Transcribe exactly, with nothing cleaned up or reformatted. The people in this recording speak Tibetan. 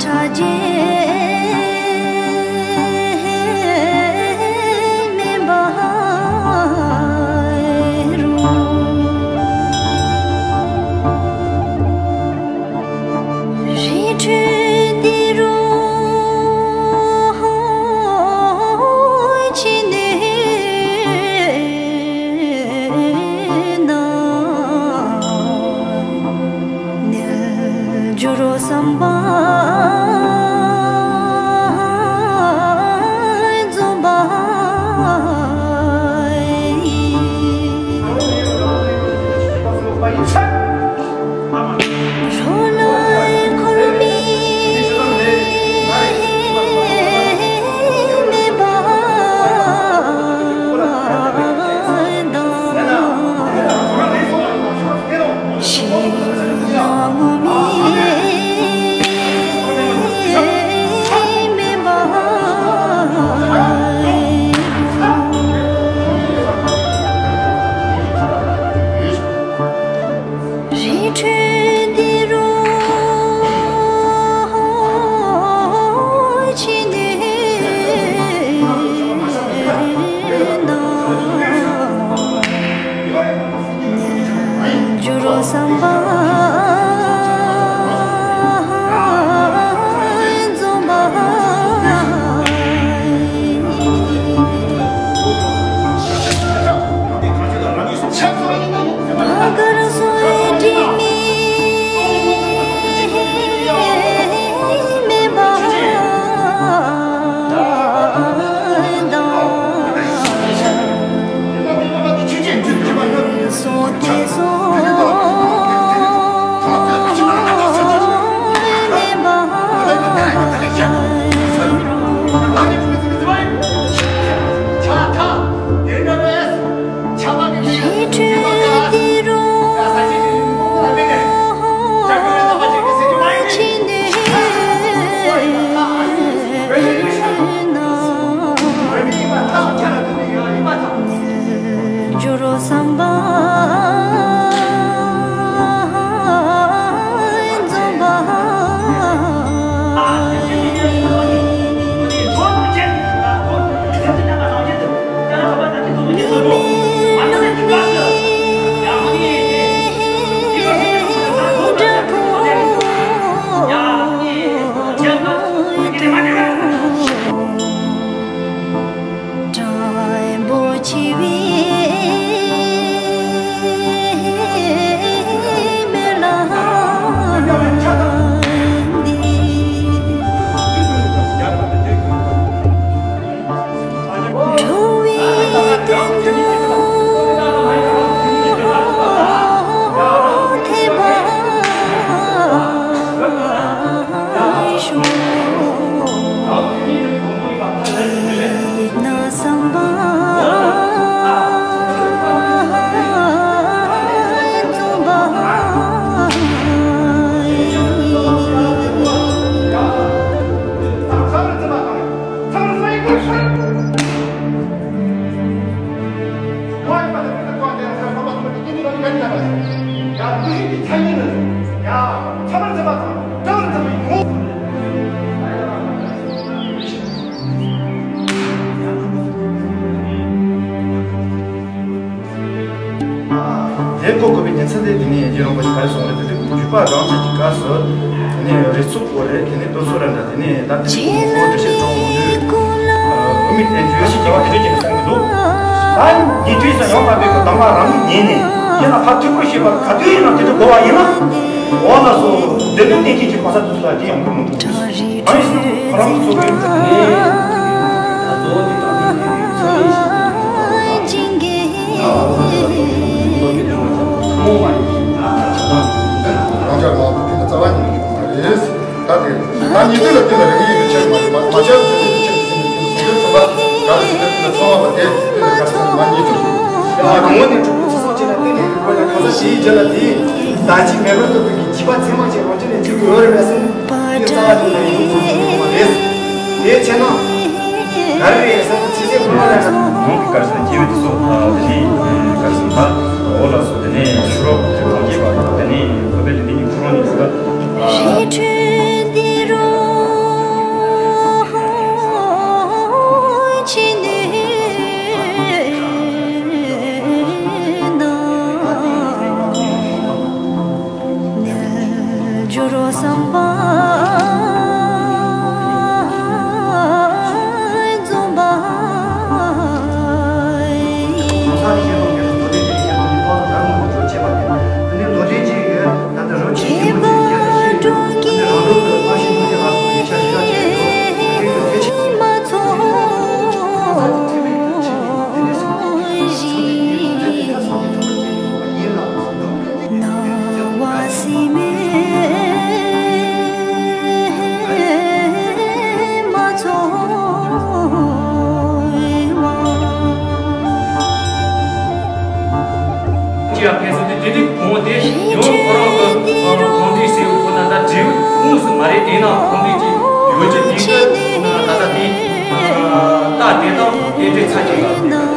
ཆགས་བཅས་མེད་པར་རུང་། རི་ཁྲོད་འདི་རུ་ཕྱི་ནས་ན། ནུབ་འགྱུར་བསམ་པ་འཛོམས་པ་ཡིས། རོ་ལངས་འཁོར་མི་མེད་པ་དང་། ཞིང་ངོ་མི་མེད་པ། རི་ཁྲོད་འདི་རུ་ཕྱི་ནས་ན། འགྱུར་བསམ་པ་འཛོམས་པ་ཡིས། གར་སོང་དྲི་མེད་མེད་པ་དང་། སོང་དེ་སོང་མེད་པ། རི་ཁྲོད་འདི་རུ་ཕྱི་ནས་ན། འགྱུར་བསམ་པ་འཛོམས་པ་ཡིས། འགྲོ་བའི་དོན་དུ་ཐེག་པ་ཤོག །དེས་ན་བསམ་པ་འཛོམས་པ་ཡིས། དེ་གོ་དགོས་པའི་ཉིན་མཚན་དེ། དེ་ནས་རྗེ་རིན་པོ་ཆེ་ག་རེ་གསུངས་རེད། དེ་དུས་བརྒྱུད་པ་རང་བཞིན་གྱི་སྐབས་སུ་དེ་ནས་རིགས་ཚོགས་སྐོར་རེད། དེ་ནས་དུས་ཚོད་རེ་འདྲ། དེ་ནས་ད་དེ་དུས་ཁོང་ཁྲོ་ཞིག་གྲོངས་འོང་དུས། བུད་མེད་བསྟན་བཅོས་ཞིག་བྱས་པ་དེ་འདྲ་ཅིག་གསུང་གི་འདུག །ད་ཉེ་དུས་སུ་ཡང་དག་པའི་གདམས་ངག་རང་ཉིད་ཉན་ནས། ཡིན་ན་ཕར་ཐུགས་ཁུར་བཞེས་པ་ག་དུས་ཡིན་ན་དེ་དུས་གོ་བ་ཡིན་ན། འོ་ན་སོ། བདེ་སྡུག་གཏན་འཁེལ་གྱི་གོ་ས་དེ་ཚོ་ལ་དེ་ཡོང་གི་མི་འདུག །ཨ་ནི་སོ་ཁོ་རང་གི་ཚོ་གི་རང་ཅག་མང་པོ་དེ་ནི་རྩ་བ་ཉིད་ནས་ཡོང་གི་མ་རེད། ད་དེ་ད་ཉེ་དུས་ལ་དེ་ལ་རིག་གནས་ཡོད་ཆེར་མ་རེད། མ་མ་ཆགས་དུས་དེ་ཆེར་དེ་ཟིན་དུས་ཟིན་དུས་ཚོ་ལ་ག་རེ་ཟིན་དུས་ཚོ་བ་དེ་དེ་ལ་ག་རེ་ཟིན་མ་ཉེ་དུས་ཡང་རང་ངོ་ནས་གྲུབ་པའི་ཚེ་སྲོག་ཅན་ལ་བརྟེན་ནས་ཡོད་པ་ལ། གང་ཟག་དེའི་རྒྱུད་ལ་དེའི་བདག་བྱེད་མེད་པར་རྟོགས་པའི་གི་བྱིས་པ་ཚད་མ་ཅན་རང་བྱུང་ནས་སྐྱེ་གི་ཡོད་རེད་པས་སམ། དེ་རྩ་བ་ཉིད་ནས་ཡོང་ཐུབ་ཀྱི་མ་རེད། དེ་བྱས་ན། ག་རེ་རེད་ཟེར་ན་ཚིག་ཟེར་ཁོ་ན་ལ་ཡང་ནང་གི་གར་ཟེར་སྐྱེ་བོ་དེ་ཚོ་དེ་ནས་གར་ཟེར་ད་འོ་ལ་སོགས་དེ་ནས་ཤུ་རོགས་དེ་གང་སྐྱེས་པ་དེ་ནས་ཁོ་པའི་དེ་ནས་ཁོ་རང་ནས་ཟེར་ད། རི་ཁྲོད་འདི་རུ་ དངོས་སུ་མ་རེད། དེ་ནང་ཁོང་ཚོས་ཀྱི་ཡོད་ཀྱི་དེ་གི་ད་ལྟ་དེ་རྟགས་དེ་དང་དེ་འདྲའི་ཚ་གྱི་ཡོད།